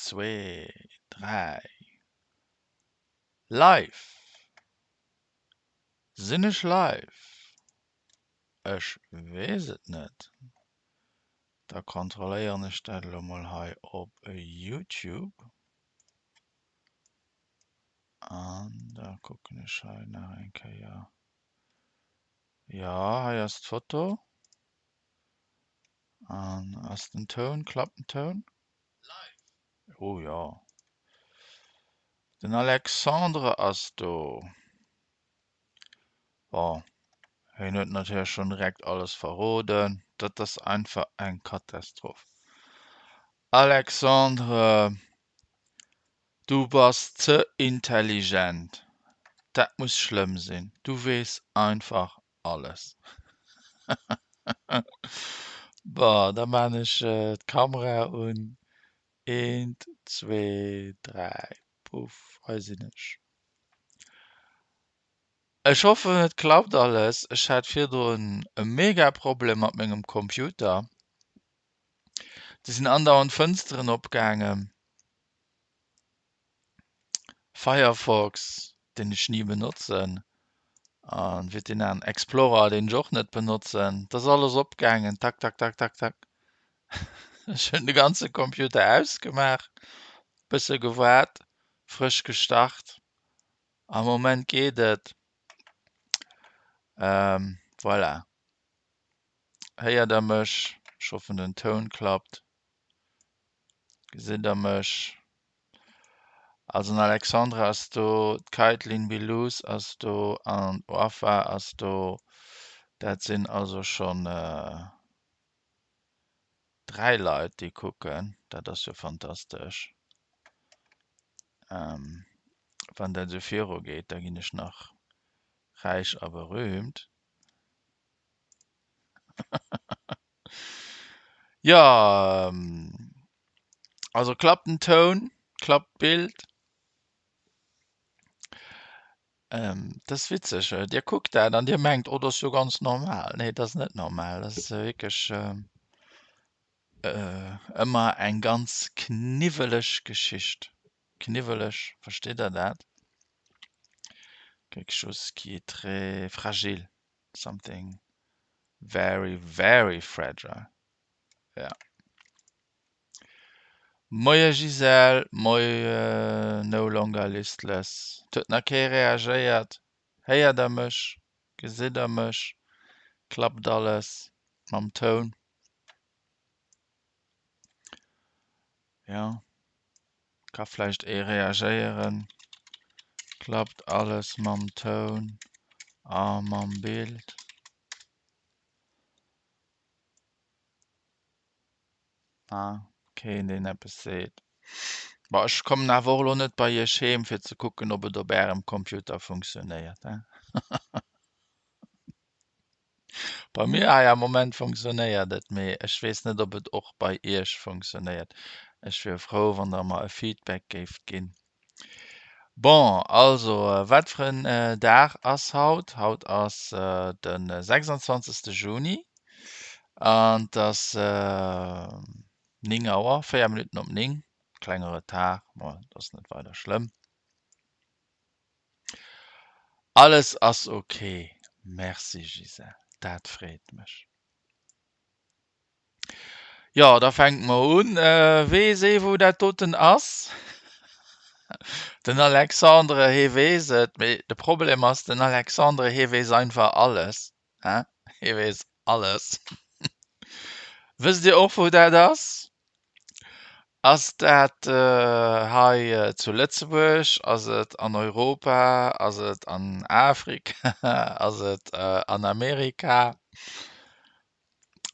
Zwee, dräi, live! Sinn ech live? Ech weess et net. Da kontrolléieren ech dat elo mol hei op YouTube. An da kucken ech hei nach eng Kéier. Jo, hei ass d'Foto. An ass den Toun, klappt den Toun? Oh jo. Den Alexandre ass do. Bon, hien huet natierlech schonn direkt alles verroden. Dat ass einfach eng Katastroph. Alexandre, du bass ze intelligent. Dat muss schlëmm sinn. Du weess einfach alles. Bon, da maan ech d'Kamera un. Eent, zwee, dräi, puff, hei sinn ech. Ech hoffen et klappt alles. Ech hat virdrun e mega Problem mat mengem Computer. Do sinn andauernd Fënsteren opgaangen. Firefox, deen ech ni benotzen, an wéi deen aneren Explorer, deen ech och net benotzen. Et ass alles opgaangen, tak tak tak tak tak. Ech hunn de ganze Computer ausgemaach, bësse gewaart, frësch gestart. Am Moment geet et. Voilà. Héiert der mech? Ech hoffen den Toun klappt. Gesitt der mech? Also den Alexandre ass do, d'Kaitlyn Bilous ass do an d'Wafa ass do. Dat sinn also schonn 3 Leit déi kucken. Dat ass jo fantastesch. Wann dat esou virugeet, da ginn ech nach räich a berühmt. Jo, also klappt den Toun, klappt d'Bild. Dat ass witzeg, Dir kuckt dat an Dir mengt, oh dat ass jo ganz normal. Nee, dat ass net normal, dat ass wierklech ëmmer eng ganz kniwweleg Geschicht. Kniwweleg, versteet Der dat? Quelque chose qui est très fragile. Something very, very fragile. Ja. Moie Gisèle, moie No Longer Listless. Et huet nach kee reagéiert. Héiert der mech? Gesitt der mech? Klappt alles mam Toun? Jo, ka vläicht ee reagéieren. Klappt alles mam Toun a mam Bild? Ah, keen deen eppes seet. Bon, ech kommen awer och elo net bei iech heem fir ze kucken ob et op ärem Computer funktionéiert, hein. Bei mir hei am Moment funktionéiert et, mee ech weess net ob et och bei iech funktionéiert. Ech wier frou wann der mer e Feedback géift ginn. Bon, also wat fir en Dag ass haut? Haut ass de 26. Juni an et ass 9 Auer, 4 Minutten op 9. Klenge Retard, ma et ass net weider schlëmm. Alles ass ok, merci Gisèle, dat freet mech. Jo, da fänke mer un. Weess ee wou dat doten ass? Den Alexandre hee weess et, mee de Problem ass, den Alexandre hee weess einfach alles, hein, hee weess alles. Wësst Dir och wou dat ass? Ass dat hei zu Lëtzebuerg? Ass et an Europa? Ass et an Afrika? Ass et an Amerika?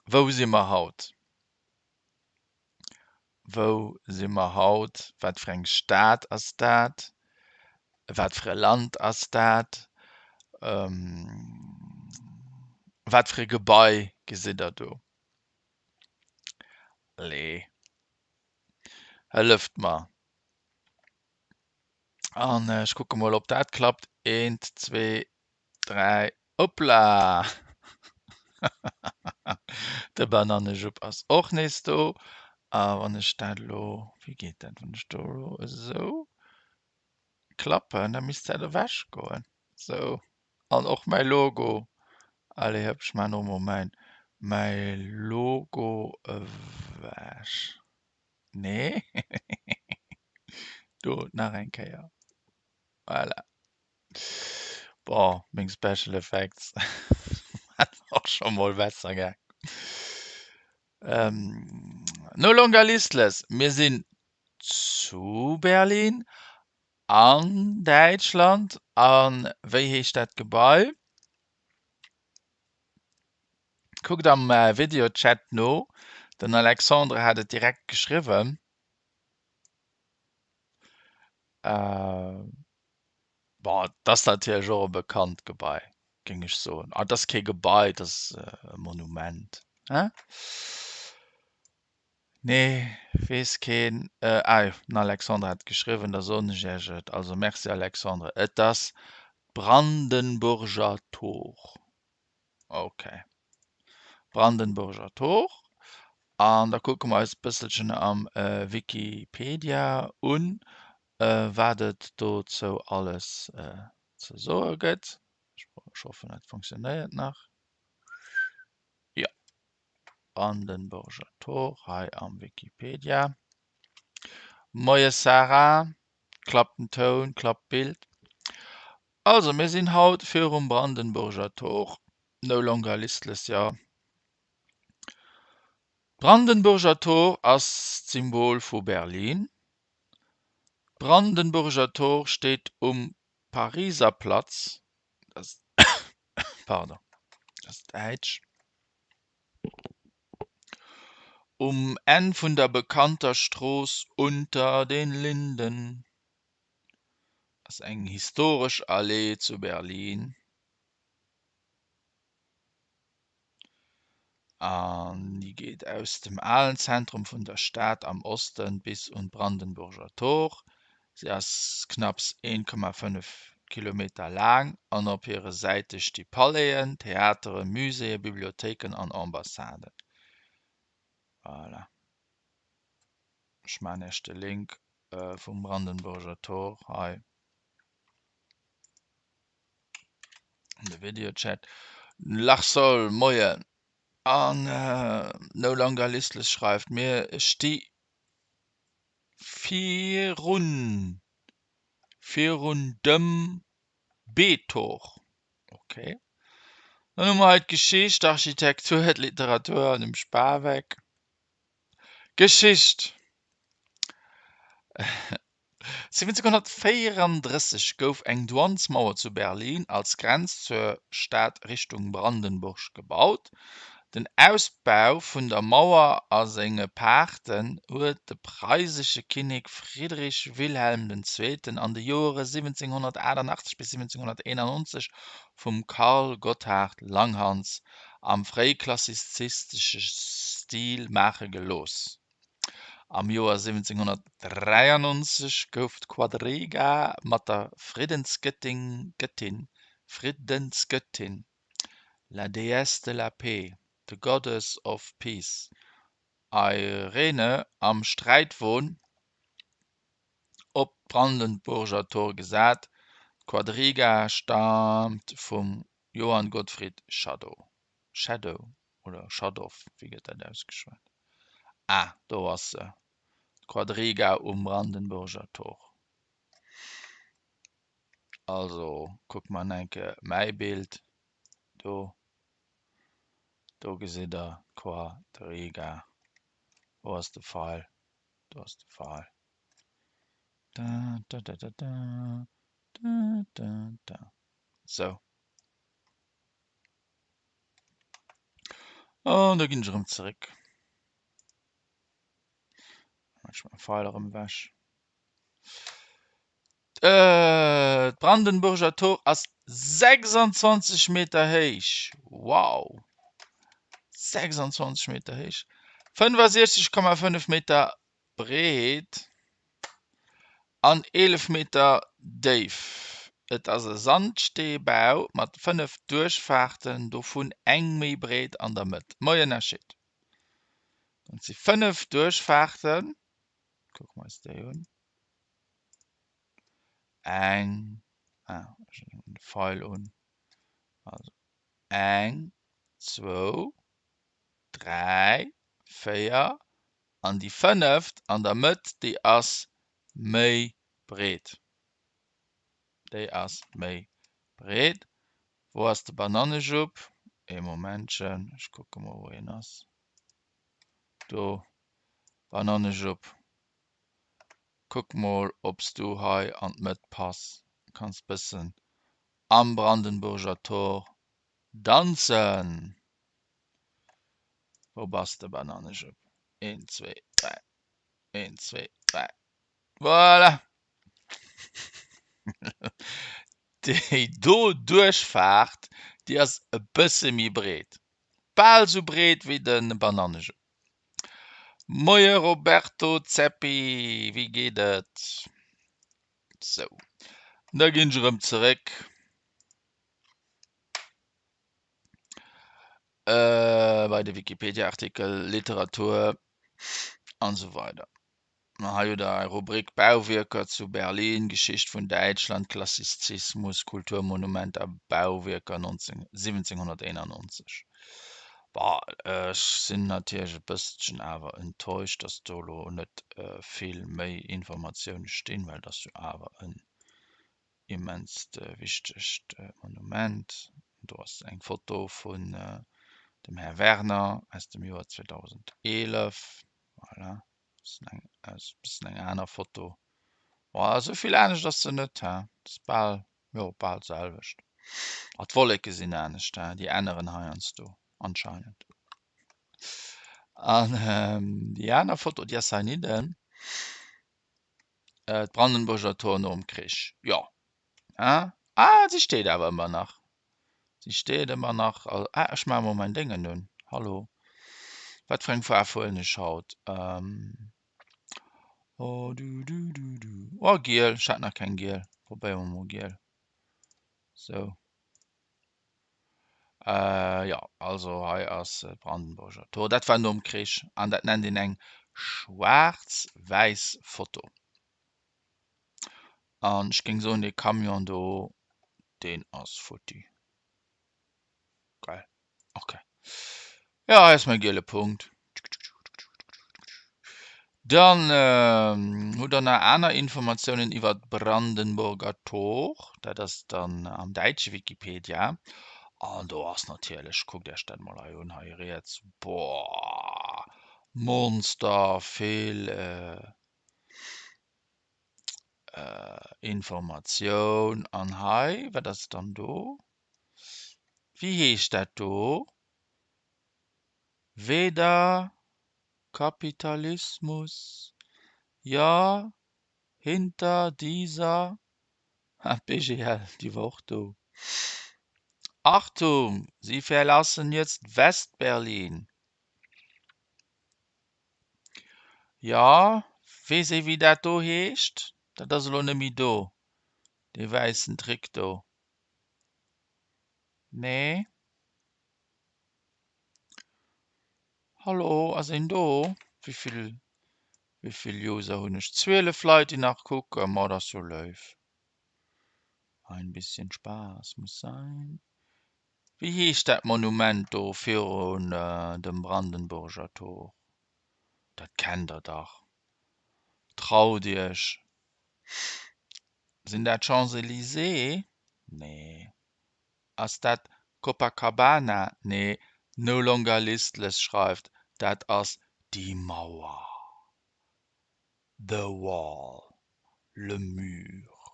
Wou si mer haut? Wou si mer haut? Wat fir eng Stad ass dat? Wat fir e Land ass dat? Wat fir e Gebai gesitt Der do? Allez, hëlleft mer. An ech kucke mol, ob dat klappt. Eent, zwee, dräi, hoppla! De Banannejupp ass och nees do. A wann ech dat elo, wéi geet dat, wann ech do elo esou klappen, da misst dat ewech goen. Sou, an och mäi Logo. Allez hëpp, ech maachen och mol mäin, mäi Logo ewech. Nee, do nach eng Kéier. Voilà. Bon, meng Special Effects hat och scho mol besser gaang. No longer listless, mir sinn zu Berlin an Däitschland. A wéi heescht dat Gebai? Kuckt am Videochat no, den Alexandre hat et direkt geschriwwen. Bon, et ass natierlech och e bekannt Gebai, géing ech soen. Ah, et ass kee Gebai, et ass e Monument, hein? Nee, weess keen. Ah jo, den Alexandre hat geschriwwen, da soen ech Iech et. Also Merci Alexandre. Et ass d'Brandenburger Tor. Ok. Brandenburger Tor. An da kucke mer eis e bësselchen am Wikipedia un, wat et dozou alles ze soe gëtt. Ech hoffen, dat funktionéiert nach. Jo. Brandenburger Tor hei am Wikipedia. Moie Sarah, klappt den Toun, klappt d'Bild? Also mir sinn haut virum Brandenburger Tor, no longer listless, jo. D'Brandenburger Tor ass d'Symbol vu Berlin. D'Brandenburger Tor steet um Pariser Platz, pardon, dat ass däitsch, um Enn vun der bekannter Strooss Unter den Linden, ass eng historesch Allee zu Berlin. An déi geet aus dem alen Zentrum vun der Stad am Osten bis un d'Brandenburger Tor. Si ass knapps 1,5 Kilometer laang an op hire Säite sti Palaisen, Theateren, Muséeën, Bibliothéiken an Ambassaden. Voilà. Ech maachen Iech de Link vum Brandenburger Tor hei an de Videochat. Larsol, Moien! An No Longer Listless schreift, Mir sti Virun virun dem B-Tor. Ok. Dann hu mer hei d'Geschicht, d'Architektur, d'Literatur an dem Spaweck. Geschicht. 1734 gouf eng Douanesmauer zu Berlin als Grenz zur Stad Richtung Brandenburg gebaut. Den Ausbau vun der Mauer a senge Paarten huet de preisesche Kinnek Friedrich Wilhelm den Zweeten an de Joere 1788 bis 1791 vum Carl Gotthard Langhans am fréiklassizistesche Stil maache gelooss. Am Joer 1793 gouf d'Quadriga mat der Friddensgëttin Friddensgëttin La déesse de la paix, the goddess of peace, Eirene am Sträitwon op d'Brandenburger Tor gesat. D'Quadriga staamt vum Johann Gottfried Schadow, Schadow oder Schadow, wéi gëtt dat ausgeschwat? Ah, do ass se, d'Quadriga um Brandenburger Tor. Also kuckt mer nach eng Kéier mäi Bild do. Do gesitt der d'Quadriga. Wou ass de Feil? Do ass de Feil. Da, da, da, da, da, da, da, da. Sou. An da ginn ech erëm zeréck. Ech mäi Feil erëm ewech. D'Brandenburger Tor ass 26 Meter héich. Wow! 26 Meter héich. 65,5 Meter breet an 11 Meter déif. Et ass e Sandsteebau mat 5 Duerchfaarten, dovun eng méi breet an der Mëtt. Moien Ashit. Dat si 5 Duerchfaarten. Kucke mer eis déi un. Eng, ah, ech hunn de Feil un. Also eng, zwou, 3, 4 an déi fënneft an der Mëtt, déi ass méi breet. Déi ass méi breet. Wou ass de Banannejupp? Ee Momentchen, ech kucke mol wou en ass. Do, Banannejupp. Kuck mol ob s du hei an d'Mëtt pass. Kanns bëssen am Brandenburger Tor danzen. Wou bass de Banannejupp? Een, zwee, dräi. Een, zwee, dräi. Voilà! Déi do Duerchfaart, déi ass e bësse méi breet. Bal sou breet wéi de Banannejupp. Moie Roberto Zeppi, wéi geet et? Sou, da ginn ech erëm zeréck bei de Wikipedia-Artikel, Literatur an esou weider. Hei hutt der eng Rubrik Bauwierker zu Berlin, Geschicht vun Däitschland, Klassizismus, Kulturmonumenter, Bauwierker 19, 1791. Bon, ech sinn natierlech e bësschen awer enttäuscht, dass do elo net vill méi Informatioune stinn, well et ass jo awer en immenst wichtegt Monument. Do ass eng Foto vun dem Här Werner aus dem Joer 2011. Voilà. Ass e bëssen eng aner Foto. Boah, esou vill anescht ass se net, he? Ass bal, jo, bal d'selwecht. Ah, d'Wolleke sinn anescht, he? Déi änneren heiansdo anscheinend. An déi aner Foto, déi ass heinidden. D'Brandenburger Tor nom Krich, jo. He? Ah, si steet awer ëmmer nach. Si steet ëmmer nach. Ah, ech maache mol mäin Déngen un. Hallo. Wat fir eng Faarf huelen ech haut? Oh, du, du, du, du. Oh, giel. Ech hat nach keng giel. Probéiere mer mol giel. Sou. Jo, also hei ass d'Brandenburger Tor. Dat war nom Krich an dat nennt een eng schwaarz-wäiss Foto. An ech géing soen, dee Camion do, deen ass futti. Geil. Okay. Ja, hei ass mäi giele Punkt. Dann hutt der nach aner Informatiounen iwwer d'Brandenburger Tor. Dat ass dann am däitsche Wikipedia. An do ass natierlech, kuckt Iech dat mol hei un, hei riets, boah, Monster vill Informatioun. An hei, wat ass dann do? Wéi heescht dat do? Weder Kapitalismus, ja, hinter dieser, ah, d'BGL, déi war och do. Achtung, Sie verlassen jetzt Westberlin. Jo, weess ee wéi dat do heescht? Dat ass elo net méi do, dee wäissen Trick do. Nee? Hallo, ass een do? Wéi vill, wéi vill User hunn ech? 12 Leit déi nach kucken, ma dat ass jo léif. Ein bisschen Spaß muss sein. Wéi heescht dat Monument do virun dem Brandenburger Tor? Dat kennt der dach. Traut iech. Sinn dat d'Champs-Elysées? Nee. Ass dat Copacabana? Nee. No longer listless schreift, dat ass die Mauer. The Wall, le mur.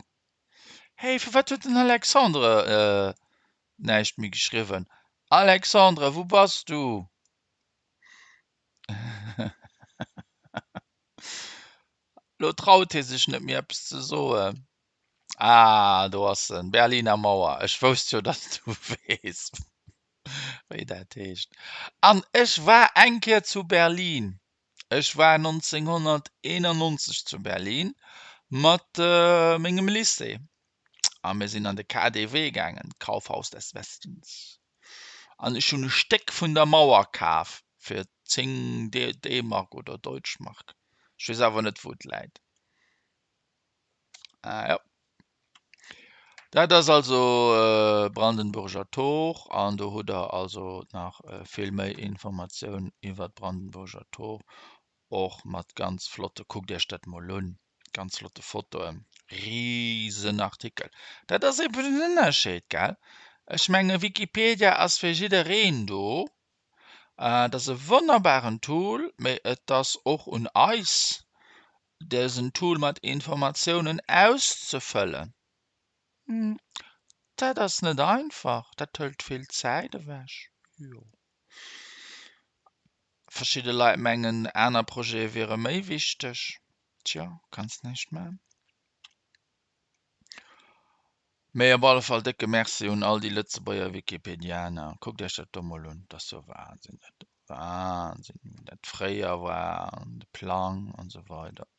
Hey, firwat huet den Alexandre näischt méi geschriwwen? Alexandre, wou bass du? Lo traut hie sech net méi eppes ze soen. Ah, do ass en, Berliner Mauer. Ech wousst jo, dass du weess, wéi dat heescht. An ech war eng Kéier zu Berlin. Ech war 1991 zu Berlin mat mengem Lycée a mir sinn an de KaDeWe gaangen, Kaufhaus des Westens, an ech hunn e Stéck vun der Mauer kaf fir. 10 D-Mark oder Deutschmark. Ech weess awer net wou et läit. Ah jo. Dat ass also Brandenburger Tor an do hutt der also nach vill méi Informatioun iwwer d'Brandenburger Tor, och mat ganz flotte, kuckt iech dat mol un, ganz flotte Fotoen, risen Artikel. Dat ass eben den Ënnerscheed, gell? Ech menge Wikipedia ass fir jiddereen do, et ass e wonnerbaren Tool, mee et ass och un eis, dësen Tool mat Informatiounen auszefëllen. Dat ass net einfach, dat hëlt vill Zäit ewech, jo. Verschidde Leit mengen, aner Projete wiere méi wichteg. Tjo, kanns näischt man. Mee op alle Fall décke Merci un all déi Lëtzebuerger Wikipedianer. Kuckt iech dat do mol un, dat ass jo Wahnsinn, dat do. Wahnsinn, wéi dat fréier war an de Plang an esou weider.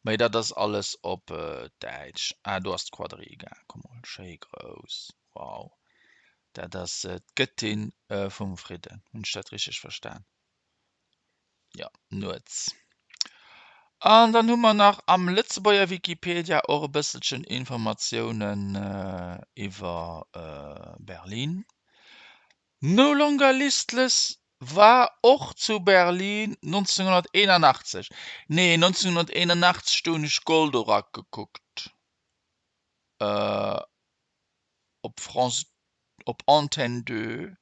Mee dat ass alles op Däitsch. Ah, do ass d'Quadriga, kuck mol, schéi grouss, wow. Dat ass d'Gëttin vum Fridden, hunn ech dat richteg verstan? Jo, nuets. An dann hu mer nach am Lëtzebuerger Wikipedia och e bësselchen Informatiounen iwwer Berlin. No Longer Listless war och zu Berlin 1981. Nee, 1981 do hunn ech Goldorak gekuckt op France op Antenne 2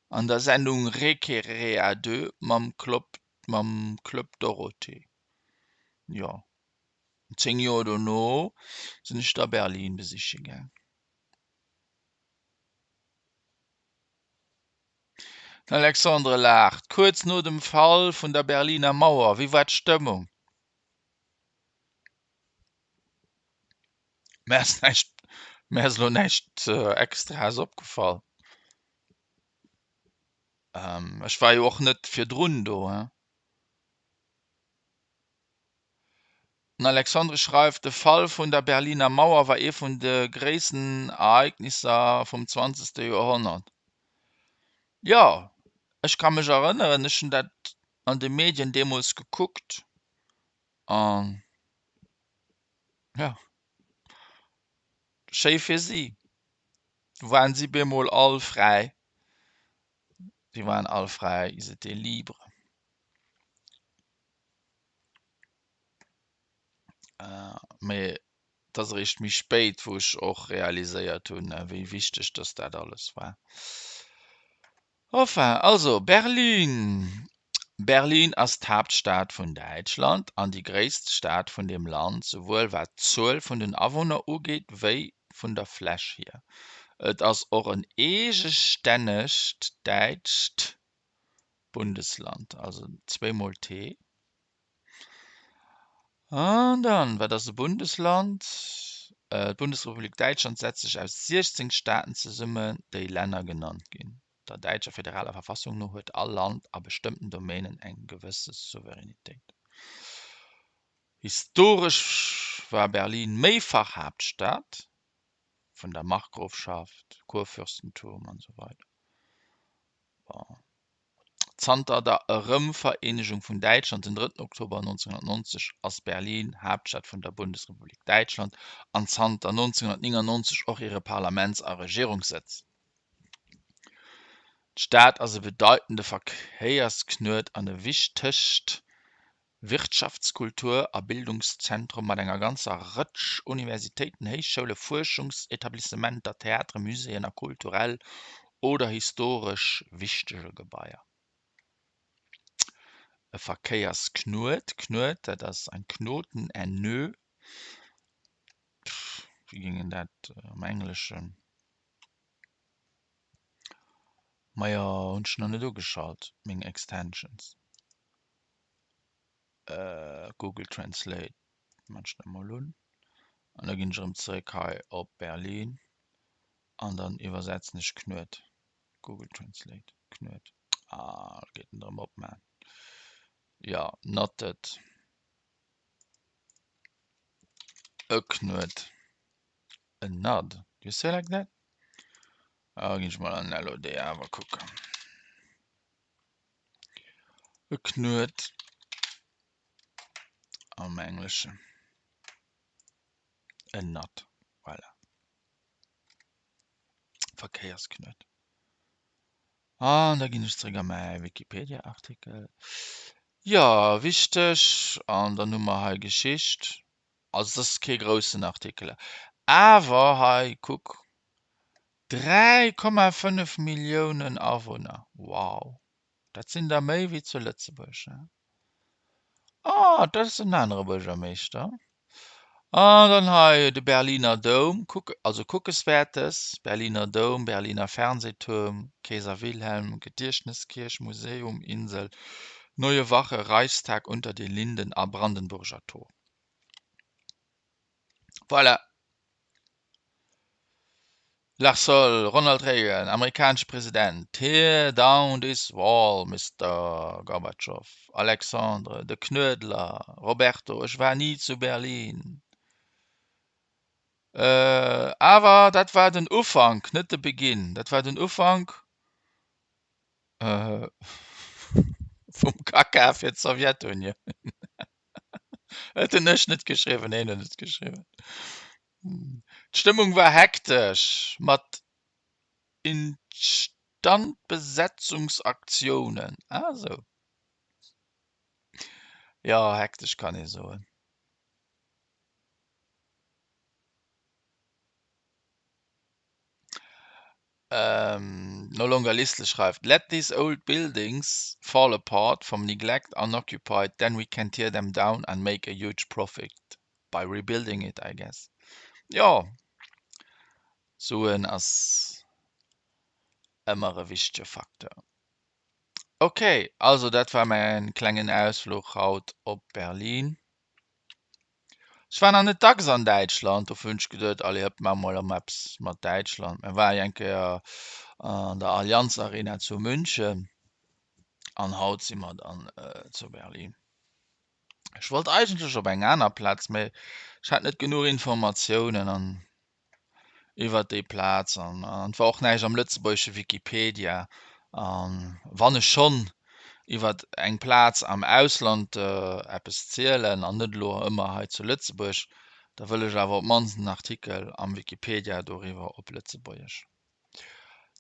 an der Sendung Récréa 2 mam Club mam Club Dorothée. Jo, 10 Joer dono sinn ech da Berlin besiche gaang. Den Alexandre laacht. Kuerz no dem Fall vun der Berliner Mauer, wéi war d'Stëmmung? Mär ass näischt, mär ass elo näischt Extraes opgefall. Ech war jo och net virdrun do, hein. Den Alexandre schreift, De Fall vun der Berliner Mauer war ee vun de gréissten Ereignisser vum zwanzegste Joerhonnert. Jo, ech ka mech erënneren, ech hunn dat an de Medien deemools gekuckt an jo, schéi fir si, du waren si bemol all fräi, si waren all fräi, ils étaient libres. Mee et ass eréischt méi spéit, wou ech och realiséiert hunn, wéi wichteg dass dat alles war. Enfin, also Berlin. Berlin ass d'Haaptstad vun Däitschland an déi gréisst Stad vun deem Land, souwuel wat d'Zuel vun den Awunner ugeet wéi vun der Fläch hier. Et ass och en eegestännegt däitscht Bundesland, also zweemol T. An dann, wat ass e Bundesland? D'Bundesrepublik Däitschland setzt sech aus 16 Staaten zesummen, déi Länner genannt ginn. Der däitscher federaler Verfassung no huet all Land a bestëmmten Domänen eng gewësse Souveränitéit. Historesch war Berlin méifach Haaptstad vun der Markgrofschaft, Kurfürstentum an esou weider. Bon. Zanter der Erëmvereenegung vun Däitschland den 3 Oktober 1990 ass Berlin Haaptstad vun der Bundesrepublik Däitschland an zanter 1999 och hire Parlaments a Regierungssëtz. D'Stad ass e bedeitende Verkéiersknuet an e wichtegt Wirtschafts-, Kultur a Bildungszentrum mat enger ganzer Rëtsch Universitéiten, Héichschoule, Fuerschungsetablissementer, Theatere, Muséeën a kulturell oder historesch wichtege Gebaier. E Verkéiersknuet, Knuet, dat ass ein Knoten, en Nœud, wéi géing een dat am Engleschen, majo hunn ech nach net ugeschalt, meng Extensions. Google Translate man ech dat mol un an da ginn ech erëm zeréck hei op Berlin an dann iwwersetzen ech Knuet. Google Translate Knuet. Ah, da geet en erëm op, man. Ja, knotted. E Knuet. A nod. Do you say like that? Ah, ginn ech mol an LOD awer kucken. E Knuet am Engleschen. En Nut, voilà. Verkéiersknuet. An da ginn ech zréck a mäi Wikipedia-Artikel. Jo, wichteg, an dann hu mer hei Geschicht. Also et ass kee groussen Artikel, awer hei kuck, 3,5 Milliounen Awunner, wow! Dat sinn der méi wéi zu Lëtzebuerg. Ah, dat ass en anere Buergermeeschter. An dann hei de Berliner Doum, kuck, also Kuckeswäertes, Berliner Doum, Berliner Fernsehturm, Kaiser Wilhelm Gediechtneskirch, Museum Insel, Neue Wache, Reichstag unter den Linden a Brandenburger Tor. Voilà. Lars Sol, Ronald Reagan, amerikanesche President, Tear down this wall, Mister Gorbatschow, Alexandre, de Knuedler, Roberto, ech war ni zu Berlin. Awer dat war den Ufank, net de Beginn. Dat war den Ufank vum Kaka fir d'Sowjetunioun. Dat hunn ech net geschriwwen, hien huet et geschriwwen. D'Stëmmung war hektesch, mat Instandbesetzungsaktiounen. Ah sou. Jo, hektesch kann ee soen. No Longer Lisle schreift, Let these old buildings fall apart from neglect, unoccupied, then we can tear them down and make a huge profit by rebuilding it, I guess. Jo, Suen ass ëmmer e wichtege Facteur. Ok, also dat war mäin klengen Ausfluch haut op Berlin. Ech war nach net dacks an Däitschland, dofir hunn ech geduet, allez hëpp, maache mol erëm eppes mat Däitschland. Mir waren jo eng Kéier an der Allianz Arena zu München an haut si mer dann zu Berlin. Ech wollt eigentlech op eng aner Plaz, mee ech hat net genuch Informatiounen an iwwert déi Plaz an et war och näischt am lëtzebuergesche Wikipedia. An wann ech schonn iwwert eng Plaz am Ausland eppes zielen an net elo ëmmer hei zu Lëtzebuerg, da wëll ech awer op d'mannst en Artikel am Wikipedia doriwwer op Lëtzebuergesch.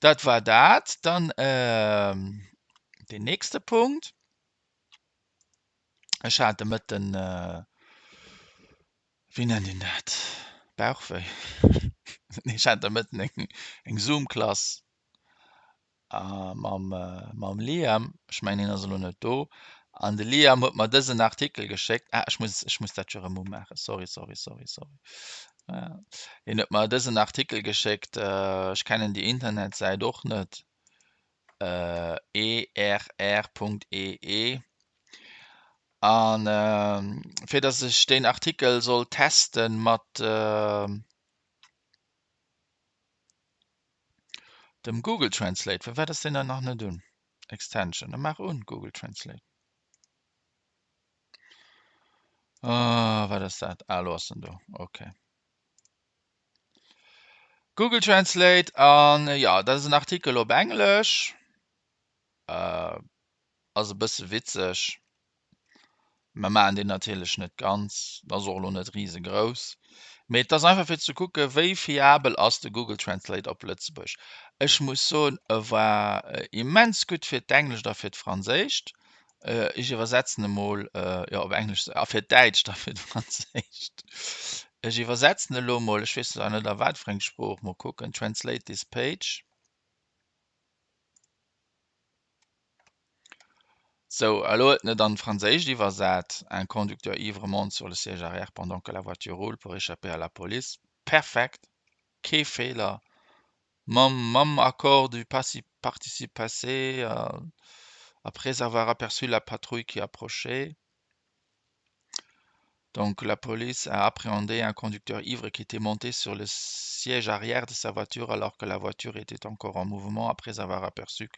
Dat war dat. Dann deen nächste Punkt. Ech hat de Mëtten, wéi nennt een dat, Bauchwéi? Nee, ech hat de Mëtten eng eng Zoom-Klass mam mam Liam. Ech mengen, hien ass elo net do. An de Liam huet mer dësen Artikel geschéckt. Ah, ech muss ech muss dat jo erëm umaachen. Sorry, sorry, sorry, sorry. Hien huet mer dësen Artikel geschéckt. Ech kennen déi Internetsäit och net. err.ee an fir dass ech deen Artikel soll testen mat dem Google Translate. Firwat ass deen dann nach net un? Extension, da maach un Google Translate. Ah, wat ass dat? Ah, elo ass en do, okay. Google Translate an jo, dat ass en Artikel op Englesch. Ass e bësse witzeg. Mer maachen deen natierlech net ganz, ass och elo net risegrouss. Mee et ass einfach fir ze kucke wéi fiabel ass de Google Translate op Lëtzebuerg. Ech muss soen, e war immens gutt fir d'Englescht a fir d'Franséischt. Ech iwwersetzen emol, jo op Englesch, a fir d'Däitscht a fir d'Franséischt. Ech iwwersetzen elo emol, ech weess zwar net a wat fir eng Sprooch, mol kucken, Translate this page. Sou, elo huet en et an d'Franséischt iwwersat, Un conducteur ivre monte sur le siège arrière pendant que la voiture roule pour échapper à la police. Perfekt, kee Feeler. Mam mam Accord du participe passé après avoir aperçu la patrouille qui approchait. Donc la police a appréhendé un conducteur ivre qui était monté sur le siège arrière de sa voiture alors que la voiture était encore en mouvement après avoir aperçu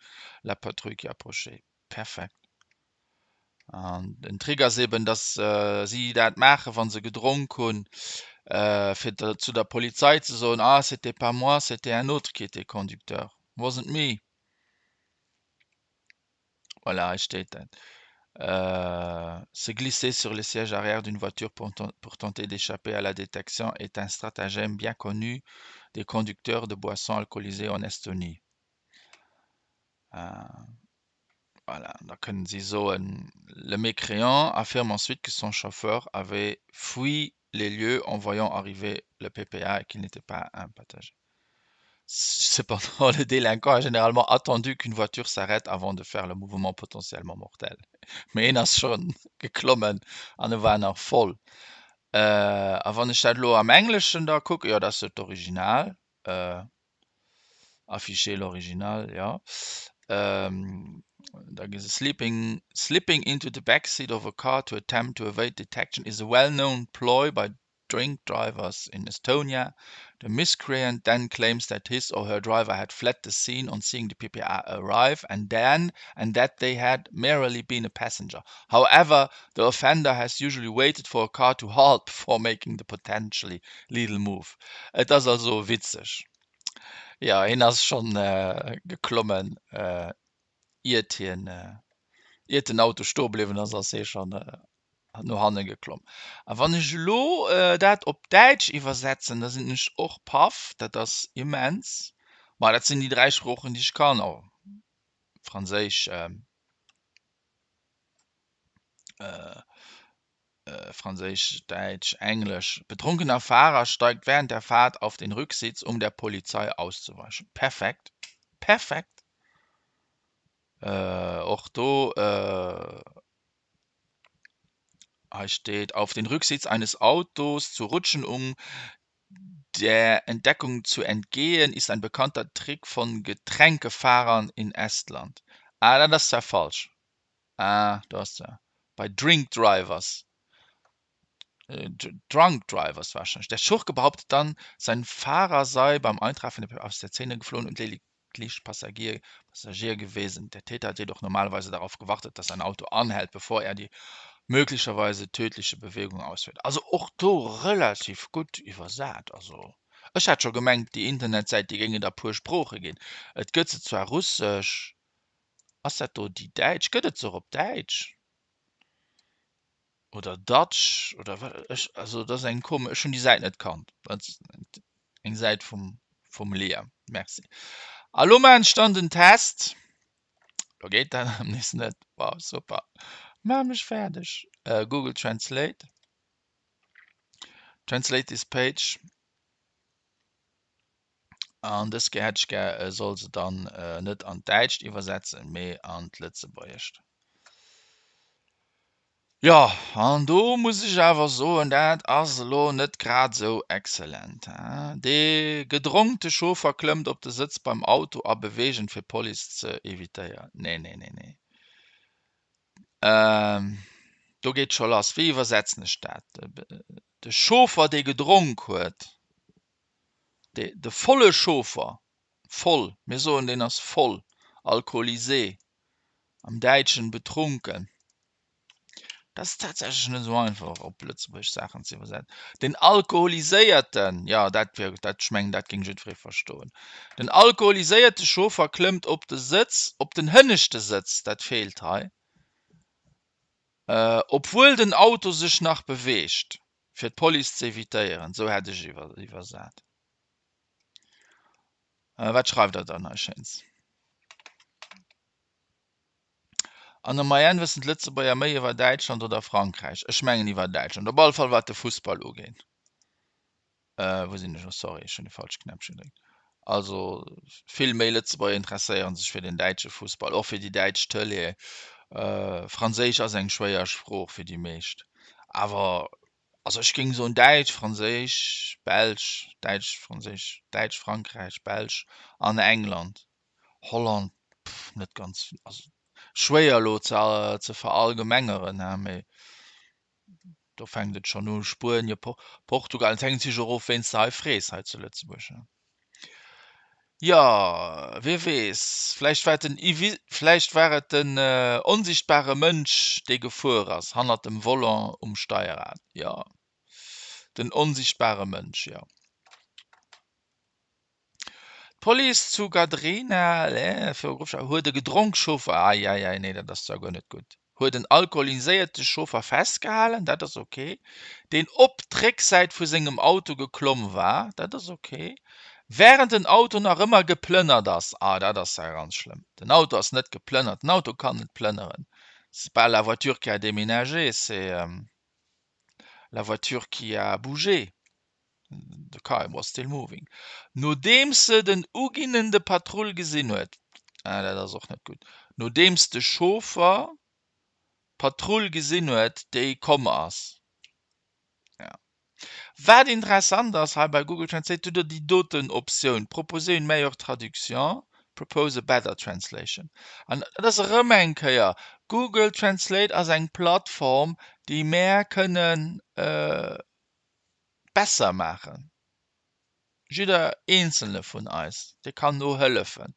la patrouille qui approchait. Perfekt. An den Trick ass eben, dass si dat maachen, wa se gedronk hunn, fir zu der Polizei ze soen, ah c'était pas moi, c'était un autre qui était conducteur, wasn't me. Voilà, hei steet dat. Se glisser sur le siège arrière d'une voiture pour tenter d'échapper à la détection est un stratagème bien connu des conducteurs de boissons alcoolisées en Estonie. Voilà, da kënnen si soen, Le mécréant affirme ensuite que son chauffeur avait fui les lieux en voyant arriver le PPA et qu'il n'était pas un passager. Cependant, le délinquant a généralement attendu qu'une voiture s'arrête avant de faire le mouvement potentiellement mortel. Mee een ass scho geklommen an e war nach voll. A wann ech dat elo am Engleschen da kucken, jo, dat ass jo d'Original, afficher l'original, jo, da gi se sleeping, slipping into the back seat of a car to attempt to evade detection is a well-known ploy by drink drivers in Estonia. The miscreant then claims that his or her driver had fled the scene on seeing the PPA arrive and then and that they had merely been a passenger. However, the offender has usually waited for a car to halt before making the potentially lethal move. Et ass also witzeg. Jo, hien ass schonn geklommen, iert hien, iert den Auto stoe bliwwen ass, ass hie schonn no hanne geklomm. A wann ech elo dat op Däitsch iwwersetzen, da sinn ech och paff, dat ass immens. Ma dat sinn déi 3 Sproochen, déi ech kann, oh, Franséisch, Franséisch, Däitsch, Englesch. Betrunkener Fahrer steigt während der Fahrt auf den Rücksitz, um der Polizei auszuweichen. Perfekt, perfekt. Och do. Hei steet, auf den Rücksitz eines Autos zu rutschen, um der Entdeckung zu entgehen, ist ein bekannter Trick von Getränkefahrern in Estland. Ah, dat ass zwar falsch. Ah, do ass se. Bei Drink Drivers. Drunk Drivers wahrscheinlich. Der Schurke behauptet dann, sein Fahrer sei beim Eintreffen aus der Szene geflohen und lediglich Passagier, Passagier gewesen. Der Täter hat jedoch normalerweise darauf gewartet, dass sein Auto anhält, bevor er die möglicherweise tödliche Bewegung ausführt. Also och do relativ gutt iwwersat. Also ech hat scho gemengt, déi Internetsäit, déi géing et a puer Sprooche ginn. Et gëtt se zwar russesch, ass dat do déi däitsch? Gëtt et se och op Däitsch? Oder Dutch oder wat ech also dat ass eng komesch, ech hunn déi Säit net kannt. Dat ass eng Säit vum vum Liam. Merci. A lo maachen ech dann den Test. Lo geet dat erëm nees net. Wow, super. Maach mech fäerdeg. Google Translate. Translate this page. An dës Kéier hätt ech gär, e soll se dann net an d'Däitscht iwwersetzen, mee an d'Lëtzebuergescht. Jo, an do muss ech awer soen, dat ass elo net grad esou exzellent. Dee gedronkte Chauffer klëmmt op de Sëtz beim Auto a beweegt en, fir d'Police ze evitéieren. Nee, nee, nee, nee. Do geet scho lass. Wéi iwwersetzen ech dat? De Chauffer, dee gedronk huet. De volle Chauffer, voll, mir soen deen ass voll, alcoolisé, am Däitschen betrunken. Dat ass tatsächlech net esou einfach op Lëtzebuergesch Saachen ze iwwersetzen. Den alkoholiséierten, jo dat wier, dat, ech mengen dat géing jiddweree verstoen. Den alkoholiséierte Chauffer klëmmt op de Sëtz, op den hënneschte Sëtz, dat feelt hei, obwuel den Auto sech nach beweegt. Fir d'Police ze evitéieren, sou hätt ech iwwersat. Wat schreift der dann hei Schéins? An der Moyenne wëssen d'Lëtzebuerger méi iwwer Däitschland oder Frankräich. Ech mengen iwwer Däitschland, op alle Fall wat de Fussball ugeet. Wou sinn ech? Oh sorry, ech hunn de falsche Knäppche gedréckt. Also vill méi Lëtzebuerger interesséiere sech fir den däitsche Fussball, och fir déi däitsch Tëlee. Franséisch ass eng schwéier Sprooch fir déi meescht. Awer also ech géing soen Däitsch, Franséisch, Belsch, Däitsch, Franséisch, Däitsch, Frankräich, Belsch an England. Holland net ganz, also schwéier elo ze ze verallgemengeren, hein, mee do fänkt et schonn u, Spuenie, Portugal, et hänkt natierlech och of wéin s de hei frees hei zu Lëtzebuerg, hein. Jo, wie weess, vläicht war et den vläicht war et den onsichtbare Mënsch, dee gefuer ass, hannert dem Volant um Steierrad. Jo, den onsichtbare Mënsch, jo. D'Police zu Gadrena huet e gedronk Chauffer, Eieiei, nee, dat ass zwar guer net gutt. Huet en alkoholiséierte Chauffer festgehalen, dat ass ok, deen op d'Récksäit vu sengem Auto geklomm war, dat ass ok, wärend den Auto nach ëmmer geplënnert ass, ah dat ass ja ganz schlëmm, den Auto ass net geplënnert, den Auto kann net plënneren, c'est pas la voiture qui a déménagé, c'est la voiture qui a bougé, the car was still moving, nodeems se den uginnende Patrull gesinn huet, ah dat ass och net gutt, nodeems de Chauffer d'Patrull gesinn huet, déi komm ass. Ja. Wat interessant ass hei bei Google Translate, du hutt déi doten Optioun, proposer une meilleure traduction, propose a better translation. An dat ass erëm eng Kéier, Google Translate ass eng Plattform, déi mär kënnen besser maachen. Jidder eenzelne vun eis, dee kann do hëllefen.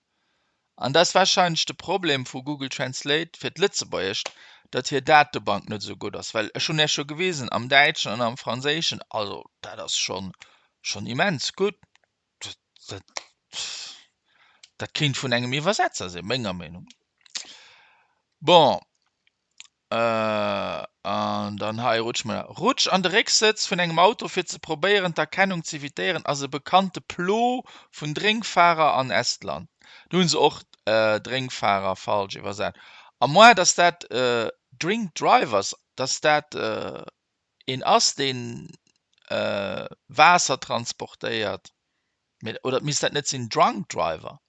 An dat ass warscheinlech de Problem vu Google Translate fir d'Lëtzebuergescht, datt hir Datebank net esou gutt ass. Well ech hunn Iech jo gewisen, am Däitschen an am Franséischen, also dat ass schonn schonn immens gutt. Dat, dat, dat kéint vun engem Iwwersetzer sinn, menger Meenung no. Bon. An dann hei rutsch mer. Rutsch an de Récksëtz vun engem Auto fir ze probéieren d'Erkennung z'evitéieren ass e bekannte Plo vun Drénkfahrer an Estland. Do hunn se och Drénkfahrer falsch iwwersat. A moins dass dat Drink Drivers, dass dat een ass deen Waasser transportéiert. Mee, oder misst dat net sinn Drunk Driver?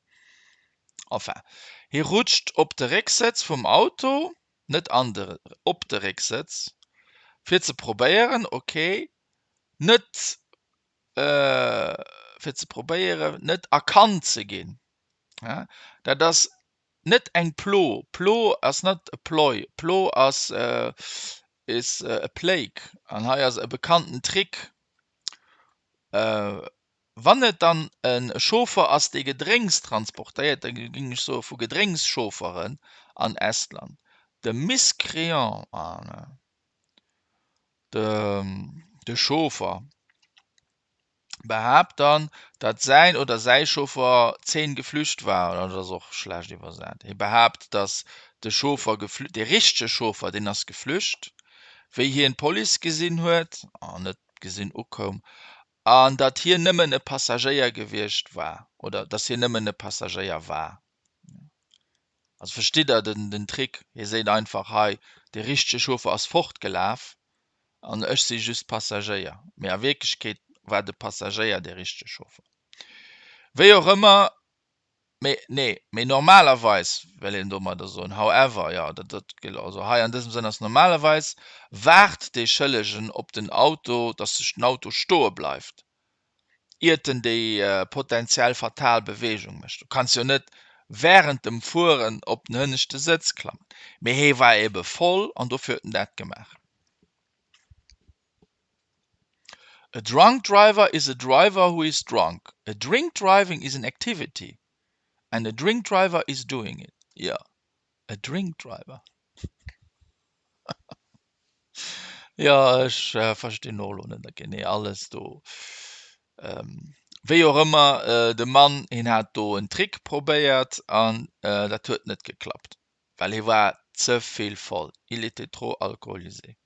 Enfin, hie rutscht op de Récksëtz vum Auto, net an de, op de Récksëtz, fir ze probéieren, ok, net, fir ze probéieren, net erkannt ze ginn. Dat ass net eng Plo, Plo ass net e Ploi, Plo ass is a plague an hei ass e bekannten Trick. Wann et dann e Chauffer ass, dee Gedrénks transportéiert, da géing ech soe vu Gedrénkschaufferen an Estland. De Miscreant, de Chauffer behaapt dann, datt säin oder säi Chauffer 10 geflücht war, dat ass och schlecht iwwersat. Hie behaapt, datt de Chauffer, dee richtege Chauffer, deen ass geflücht, wéi hien d'Police gesinn huet, an net gesinn ukoum, an datt hien nëmmen e Passagéier gewiescht war, oder datt hien nëmmen e Passagéier war. Also verstitt Der den, den Trick? Hie seet einfach hei, de richtege Chauffer ass fortgelaf an ech si just Passagéier. Mee a Wierklechkeet war de Passagéier de richtege Chauffer. Wéi och ëmmer, Mee nee, mee normalerweis wëll een domadder soen, however, jo, dat, dat gëllt, also hei an dësem Sënn ass normalerweis waart dee Schëllegen op den Auto, dass sech den Auto stoe bleift, iert en déi potenziell fatal Beweegung mécht. Du kanns jo net wärend dem Fueren op den hënneschte Sëtz klammen. Mee hee war ebe voll an dofir huet en dat gemaach. A drunk driver is a driver who is drunk. A drink driving is an activity and a drink driver is doing it. Jo, a drink driver. Jo, ech verstinn och elo net genee alles do. Wéi och ëmmer, de Mann, hien hat do en Trick probéiert an dat huet net geklappt. Well hie war ze vill voll, il était trop alcoolisé.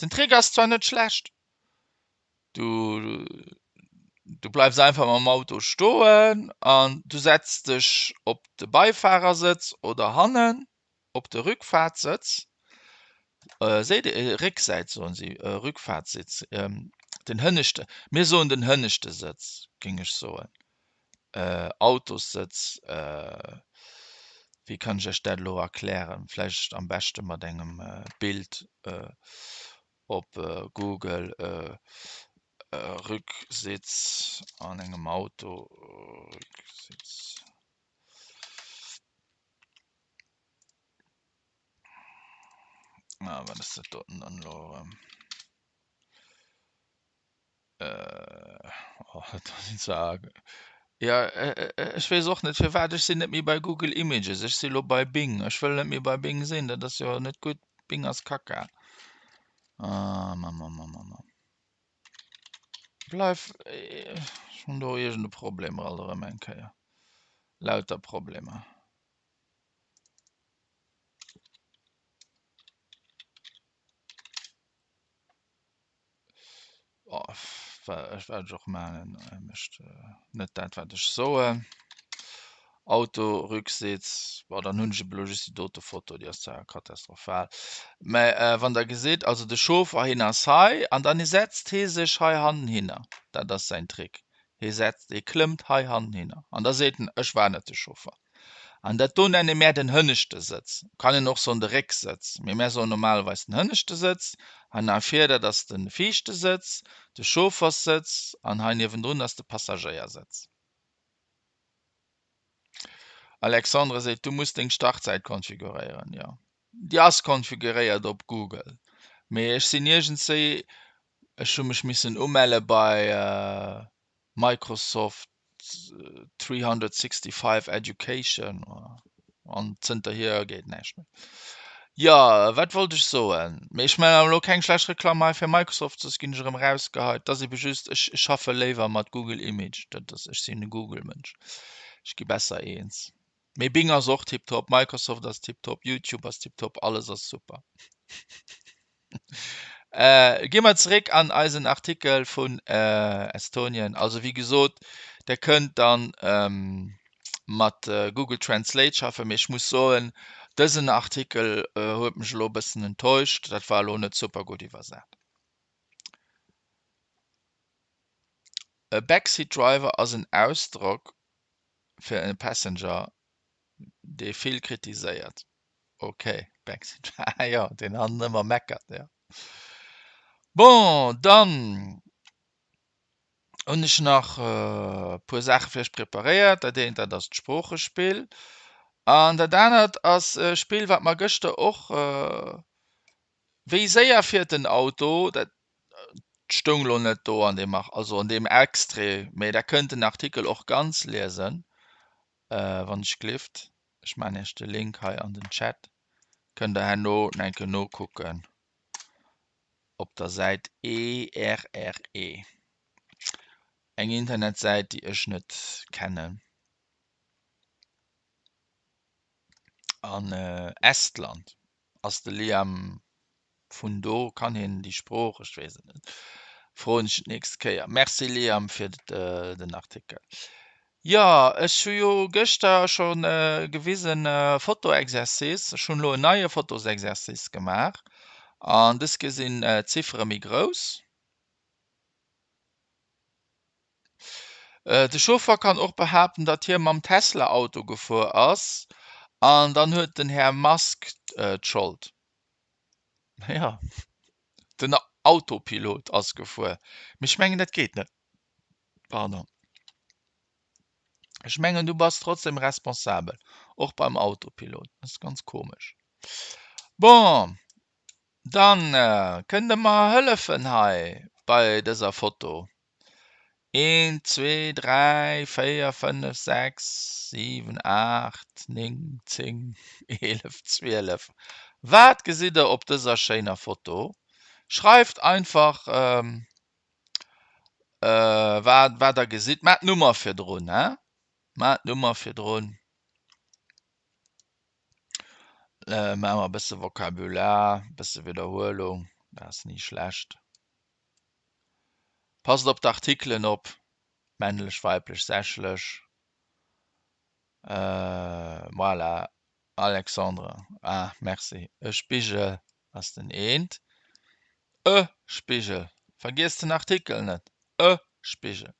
Den Trick ass zwar net schlecht, du du bleifs einfach mam Auto stoen an du setz dech op de Beifahrersëtz oder hannen op de Rückfahrtsëtz, seet ee Récksäit soen si, Rückfahrtsitz, den hënneschte, mir soen den hënneschte Sëtz géing ech soen. Autossëtz, wéi kann ech Iech dat elo erklären? Vläicht am beschte mat engem Bild op Google, Rücksitz an engem Auto, Rücksitz. Ah, wat ass dat doten dann elo erëm? Ja ech weess och net firwat, ech sinn net méi bei Google Images, ech si lo bei Bing. Ech wëll net méi bei Bing sinn, dat ass jo net gutt. Bing ass Kacka. Ah Mann, Mann, Mann, Mann, Mann. Bleif, ech hunn do iergend e Problem alt erëm eng Kéier. Lauter Problemer. Wat ech och maachen, e mécht net dat wat ech soen. Auto, Rücksitz, bon dann hunn ech ebe lo just déi dote Foto, déi ass zwar katastrophal, mä wann der gesitt, also de Chauffer hien ass hei an dann setzt hie sech hei hannen hinner, dat ass säin Trick, hie setzt, hie klëmmt hei hannen hinner an da seet en, ech war net de Chauffer. An dat do nenne mär den hënneschte Sëtz, kann een och soen de Récksëtz, mee mär soen normalerweis den hënneschte Sëtz, an hei vir dat ass de viischte Sëtz, de Chaufferssëtz an hei niewendrun ass de Passagéiersëtz. Alexandre seet, du muss deng Startsäit konfiguréieren. Jo, déi ass konfiguréiert op Google, mee ech sinn iergendswéi, ech hu mech missen umelle bei Microsoft 365 Education an zënterhier geet näischt méi. Jo, wat wollt ech soen? Mee ech maachen awer elo keng schlecht Reklamm hei fir Microsoft, soss ginn ech erëm erausgeheit. Et ass ebe just, ech schaffe léiwer mat Google Image, dat ass, ech sinn e Google-Mënsch, ech gi besser eens. Mee Bing ass och tiptop, Microsoft ass tiptop, YouTube ass tiptop, alles ass super. Gi mer zeréck an eisen Artikel vun Estonien. Also wéi gesot, der kënnt dann mat Google Translate schaffen, mee ech muss soen, dësen Artikel huet mech elo e bëssen enttäuscht, dat war elo net super gutt iwwersat. E Backseat Driver ass en Ausdrock fir e Passenger, dee vill kritiséiert. Ok, Backseat, ah jo, deen hannen ëmmer meckert, jo. Bon, dann hunn ech nach e puer Saache fir iech preparéiert. Dat eent, dat ass d'Sproochespill. An dat anert ass e Spill, wat mer gëschter och, Wéi séier fiert den Auto? Dat stoung elo net do an deem, also an deem Extrait, mee der kënnt den Artikel och ganz liesen, wann ech glift. Ech maan iech de Link hei an den Chat, kënnt der herno eng Kéier nokucken op der Säit ERRE, eng Internetsäit déi ech net kennen. An Estland ass de Liam vun do, kann hien déi Sprooch? Ech weess et net, froen ech d'nächst Kéier. Merci Liam fir den Artikel. Jo, ech hu jo gëschter scho gewisen Fotoexercice. Ech hunn elo en neie Fotosexercice gemaach an dës Kéier sinn d'Ziffere méi grouss. De Chauffer kann och behaapten, datt hie mam Tesla-Auto gefuer ass an dann huet den Här Musk d'Schold. Jo, den Autopilot ass gefuer. Mee ech mengen, dat geet net. Pardon. Ech mengen, du bass trotzdem responsabel, och beim Autopilot. Dat ass ganz komesch. Bon, dann kënnt Der mer hëllefen hei bei dëser Foto. Eent, zwee, dräi, véier, fënnef, sechs, siwen, aacht, néng, zéng, 11, 12. Wat gesitt der op dëser schéiner Foto? Schreift einfach wat wat der gesitt. Maacht d'Nummer virdrun, he? Maacht d'Nummer virdrun. Maache mer e bësse Vokabular, e bësse Widderhuelung, dat ass ni schlecht. Passt op d'Artikelen op, männlech, weiblech, sächlech. Voilà, Alexandre, ah merci, e Spigel ass den eent, e Spigel, vergiesst den Artikel net, e Spigel.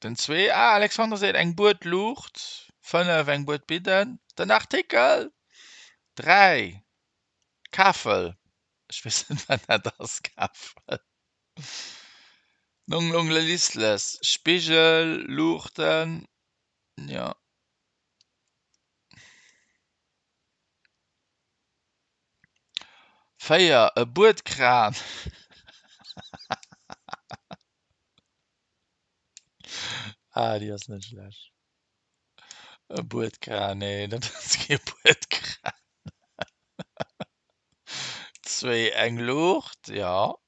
Den zwee, ah Alexandre seet eng Buedluucht, 5 eng Buedbidden, den Artikel, 3 Kafel, ech weess net wat dat ass, Kafel. Nong long lisles, Spigel, Luuchten, jo. 4, e Buedkran. Ah, déi ass net schlecht. E Buedkran, nee, dat ass kee Buedkran. Zwéi, eng Luucht, jo.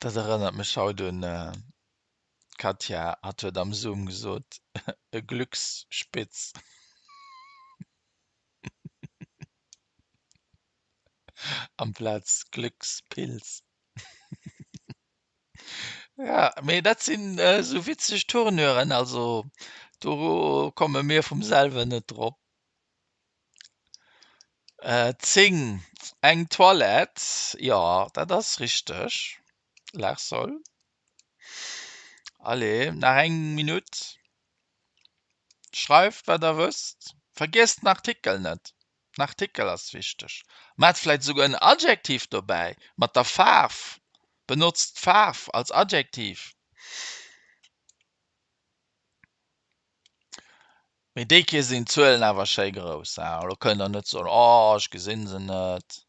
Dat erënnert mech haut un d'Katja, hatt huet am Zoom gesot, e Glücksspitz. Amplaz Glückspilz. Ja, mee dat sinn esou witzeg Tournuren, also do komme mir vum selwen net drop. 10, eng Toilette, jo dat ass richteg, Larsol. Allez, nach eng Minutt. Schreift wat der wësst. Vergiesst den Artikel net. Den Artikel ass wichteg. Maacht vläit esouguer en Adjektiv dobäi mat der Faarf. Benotzt d'Faarf als Adjektiv. Mee déi Keer sinn d'Zuelen awer schéi grouss. Elo kënnt der net soen, Oh, ech gesinn se net.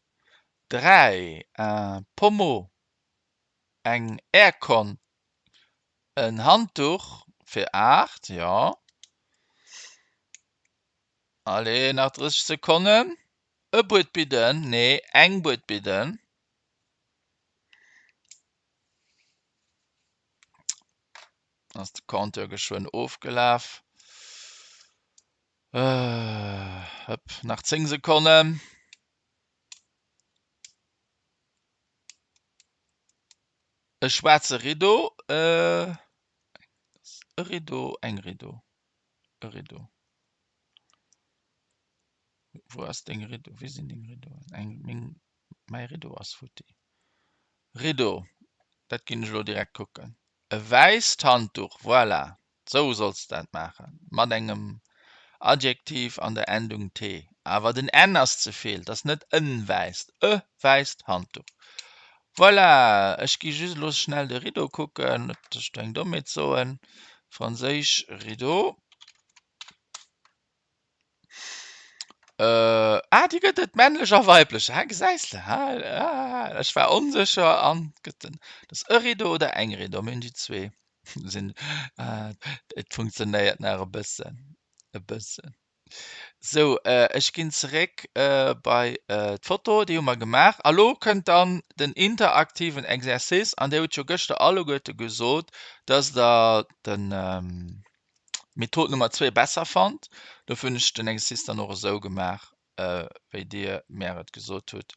3, un Pommeau, eng Aircon, en Handduch fir 8, jo. Allez, nach 30 Sekonnen. E Buedbidden, nee, eng Buedbidden. Ass de Compteur geschwënn ofgelaf. Hëpp, nach 10 Sekonnen. E schwaarze Rideau, e Rideau, eng Rideau, e Rideau. Wou ass deng Rideau? Wéi sinn deng Rideauen? Eng, meng, mäi Rideau ass futti. Rideau, dat ginn ech elo direkt kucken. E wäisst Handduch, voilà, sou solls de dat maachen, mat engem Adjektiv an der Endung t. Awer den n ass ze vill, 't ass net en wäisst, e wäisst Handduch. Voilà, ech gi just elo schnell de Rideau kucken, net dass ech do eng Dommheet soen. Franséisch Rideau. Äh, ah, déi gëtt et männlech a weiblech. Ha, gesäis de, ha, ah, ech war onsécher an gëtt en, dat ass e Rideau oder eng Rideau, mir hunn déi zwee. Sinn, ah, et funktionéiert nach e bëssen, e bëssen. Sou, äh, ech ginn zeréck äh, bei äh, d'Foto, déi hu mer gemaach. A lo kënnt dann den interaktiven Exercice an Dir hutt jo gëschter alleguerte gesot, dass Der den, ähm, Method Nummer 2 besser fannt. Dofir hunn ech den Exercice dann och esou gemaach, wéi Dir mär et gesot hutt,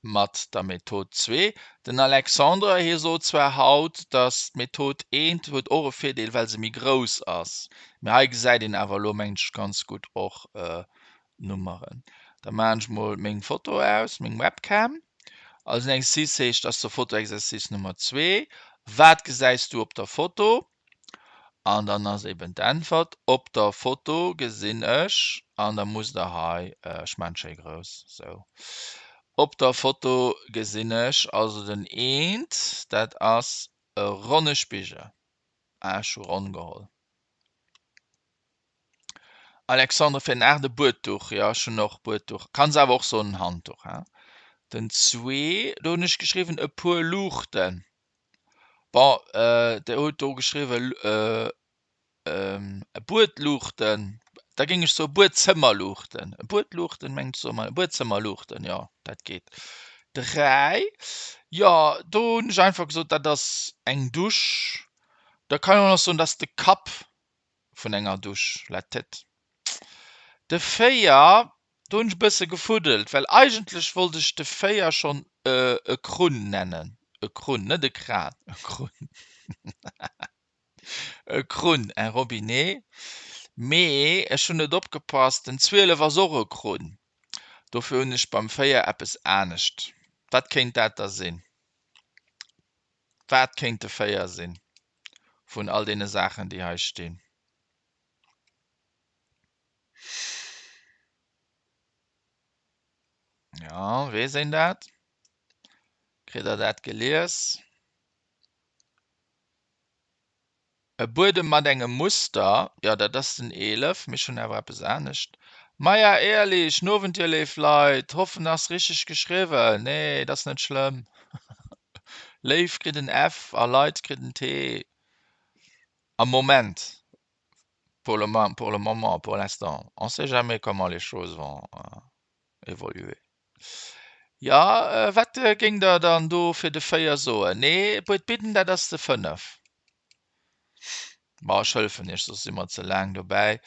mat der Method 2. Den Alexandre, hie sot zwar haut, datt d'Method 1 huet och e Virdeel, well se méi grouss ass, mee hei gesäit een awer elo, mengen ech, ganz gutt och d'Nummeren. Da maachen ech mol meng Foto aus, meng Webcam. Also den Exercice heescht, ass de Fotoexercice Nummer 2. Wat gesäis du op der Foto? An dann ass eben d'Äntwert, op der Foto gesinn ech, an da musst der hei, ech maachen et schéi grouss, sou, op der Foto gesinn ech also den eent, dat ass e ronne Spigel. Ah, ech hu ronn geholl. Alexandre fir den 8 e Buedduch, jo ech hunn och Buedduch, kanns awer och soen en Handduch he. Den zwee do hunn ech geschriwwen e puer Luuchten, bon der hutt do geschriwwen Buedluuchten, da géing ech soe Buedzëmmerluuchten, Buedluuchten mengt soe mer Buedzëmmerluuchten, jo dat geet. 3 jo do hunn ech einfach gesot dat ass eng Dusch, da kann een och nach soen dat ass de Kapp vun enger Dusch, la tête. De 4, do hunn ech e bësse gefuddelt, well eigentlech wollt ech de 4 schonn e Krunn nennen, e Krunn, net e Kran, e Krunn, e Krunn, un robinet, mee ech hunn net opgepasst, den 12 ass och e Krunn, dofir hunn ech beim 4 eppes anescht. Wat kéint dat da sinn? Wat kéint de 4 sinn vun all deene Saachen, déi hei stinn? Ja, weess een dat? Kritt Der dat gelies? E Buedem mat engem Muster, jo dat ass den 11, mee ech hunn awer eppes anescht. Maja ehrlich, N'Owend dir léif Leit, hoffen ass richteg geschriwwen, nee et ass net schlëmm. Léif kritt en F a Leit kritt en T am Moment, pour le pour le moment, pour l'instant, on sait jamais comment les choses vont évoluer. Jo, wat géingt der dann do fir de 4 soen? Nee, Buet bidden, dat ass de 5. Bon, ech hëllefen iech, soss si mer ze laang dobäi.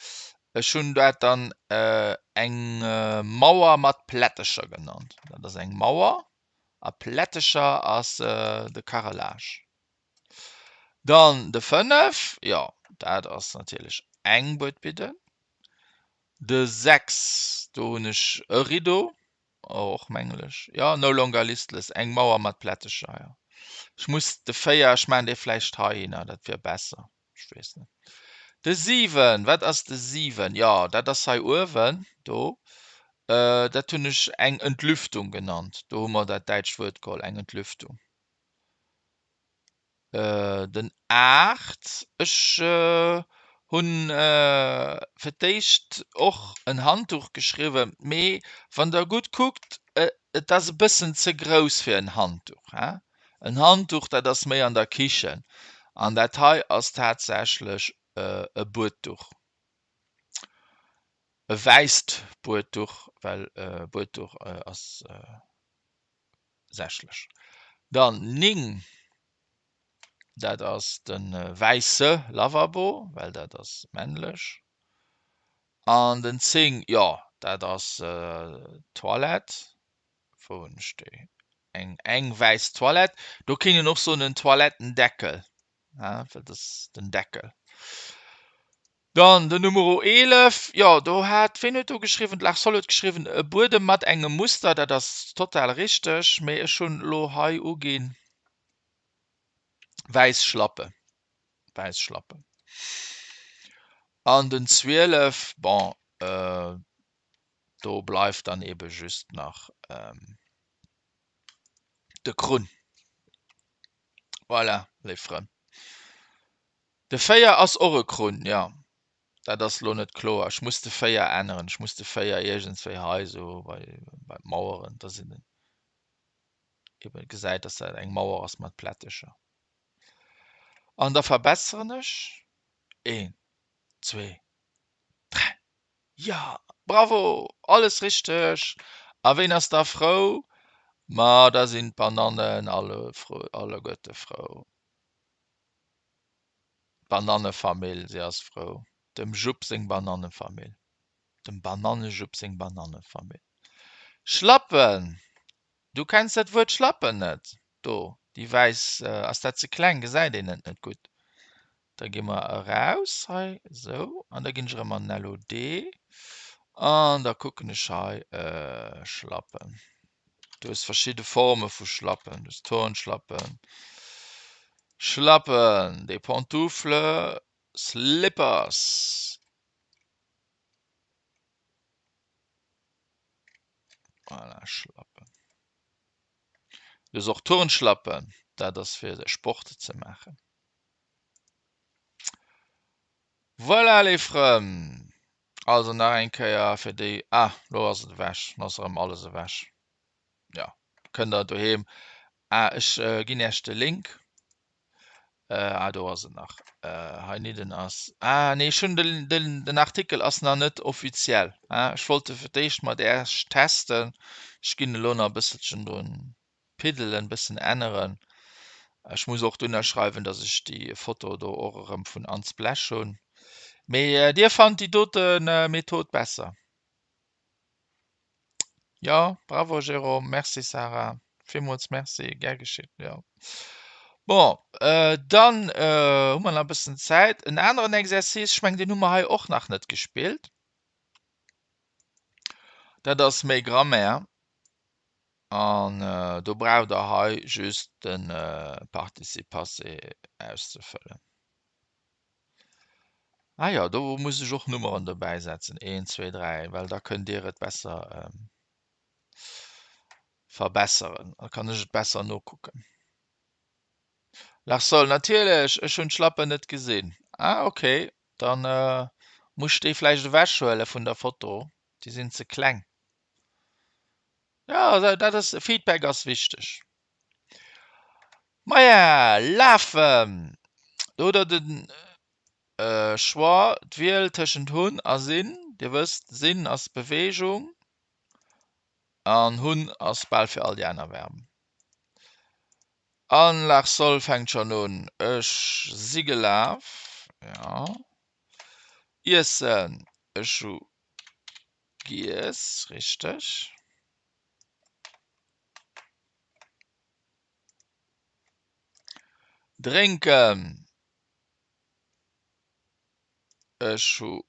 Ech hunn dat dann eng Mauer mat Plättecher genannt. Dat ass eng Mauer a Plättecher ass de Carrelage. Dann de 5, jo dat ass natierlech eng Buedbidden. De 6, do hunn ech e Rideau, och mengen ech, jo no longer listless, eng Mauer mat Plättecher, jo. Ech muss de 4, ech maachen dee vläicht heihinner, dat wier besser. Ech weess net. De 7, wat ass de 7? Jo, dat ass hei uewen, do. Dat hunn ech eng Entlüftung genannt. Do hu mer dat däitscht Wuert geholl, eng Entlüftung. Den 8, ech hunn fir d'éischt och en Handduch geschriwwen, mee wann Der gutt kuckt, et ass e bëssen ze grouss fir en Handduch, he? En Handduch, dat ass méi an der Kichen. An dat hei ass tatsächlech e Buedduch. E wäisst Buedduch, well e Buedduch ass sächlech. Dann 9, dat ass de wäisse Lavabo, well dat ass männlech. An den 10, jo, dat ass d'Toilette. Wou hunn ech déi? Eng eng wäiss Toilette. Do kéint een och soen en Toilettendeckel, ha, well dat ass den Deckel. Dann den Numero 11, jo do hat, ween huet do geschriwwen? D'Larsol huet geschriwwen, e Buedem mat engem Muster. Dat ass total richteg, mee ech hunn elo hei uginn wäiss Schlappe, wäiss Schlappen. An den 12, bon, Do bleift dann ebe just nach de Krunn. Voilà, léif Frënn. De 4 ass och e Krunn, jo. Dat ass elo net kloer. Ech muss de 4 änneren. Ech muss de 4 iergendswéi hei esou bei d'Maueren, dass een en ebe gesäit, dass dat eng Mauer ass mat Plättecher. An da verbesseren ech. Een, zwee, dräi. Jo, bravo, alles richteg! A ween ass da frou? Ma da sinn d'Banannen alleguerte frou. D'Banannefamill, si ass frou. Dem Jupp seng Banannefamill. Dem Banannejupp seng Banannefamill. Schlappen! Du kenns dat Wuert Schlappen net? Do, déi wäiss, ass dat ze kleng? Gesäit een et net gutt? Da gi mer eraus hei, esou, an da ginn ech erëm an den LOD an da kucken ech hei Schlappen. Du hues verschidde Forme vu Schlappen, du hues Turnschlappen, Schlappen, des Pantoufles, Slippers. Voilà, Schlappen. Du hues och Turnschlappen, dat ass fir Sport ze maachen. Voilà léif Frënn, also nach eng Kéier fir déi, ah lo ass et ewech, lo ass erëm alles ewech. Jo, kënnt der doheem, ah ech ginn iech de Link, ah do ass et nach, heinidden ass, ah nee ech hunn den, den, den Artikel ass nach net offiziell, ech wollt e fir d'éischt mat iech testen, ech ginn elo nach e bësselchen drun piddelen, bëssen änneren. Ech muss och dunner schreiwen, dass ech déi Foto do och erëm vun Unsplash hunn. Mee dir fannt déi dote Method besser? Jo, bravo Jérôme, merci Sarah, villmools merci, gär geschitt, jo. Bon, dann hu mer nach e bëssen Zäit. En aneren Exercice, ech mengen deen hu mer hei och nach net gespillt. Dat ass méi Grammaire. An do braucht der hei just de Participe passé auszefëllen. Ah jo, do muss ech och Nummeren dobäi setzen, 1, 2, 3, well da kënnt Dir et besser verbesseren, da kann ech et besser nokucken. Lach soll, natierlech, ech hunn d'Schlappen net gesinn. Ah ok, dann muss ech déi vläicht ewechhuele vun der Foto, déi sinn ze kleng. Ja, dat ass, Feedback ass wichteg. Maja, lafen! Do hutt der den Choix, d'Wiel tëschent hunn a sinn. Dir wësst, sinn ass Beweegung an hunn ass bal fir all déi aner Verben. An Larsol fänkt schonn un, Ech si gelaf, jo. Iessen. Ech hu giess, richteg. Drénken. Ech hu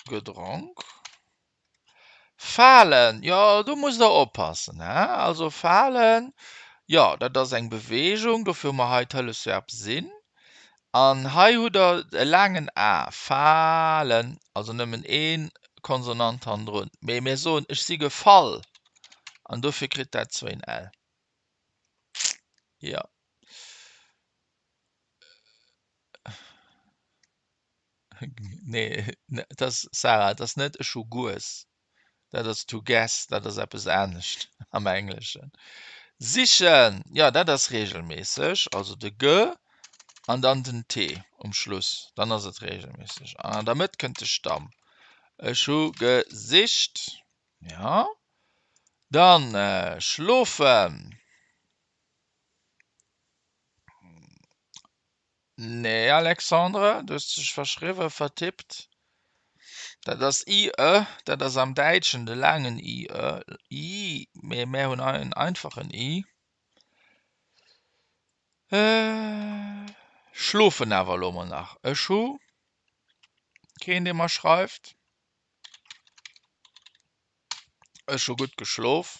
gedronk. Falen, jo do musst der oppassen he. Also falen, jo dat ass eng Beweegung, dofir hu mer hei d'Hëllefsverb sinn. An hei hutt der e laangen a, falen, also nëmmen ee Konsonant hannendrun. Mee mir soen ech si gefall an dofir kritt dat zwéin l. Jo. Nee, et ass, Sarah, et ass net ech hu guess. Dat ass to guess, dat ass eppes anescht am Engleschen. Sichen, jo, dat ass reegelméisseg, also de g an dann den t um Schluss, dann ass et reegelméisseg. An an der Mëtt kënnt de Stamm. Ech hu gesicht, jo. Dann schlofen. Nee Alexandre, du hues dech verschriwwen, vertippt. Dat ass i e, dat ass am Däitschen de laangen i e, i, mee mär hunn en einfachen i. Schlofen awer elo mol nach. Ech hu keen dee mer schreift. Ech hu gutt geschlof.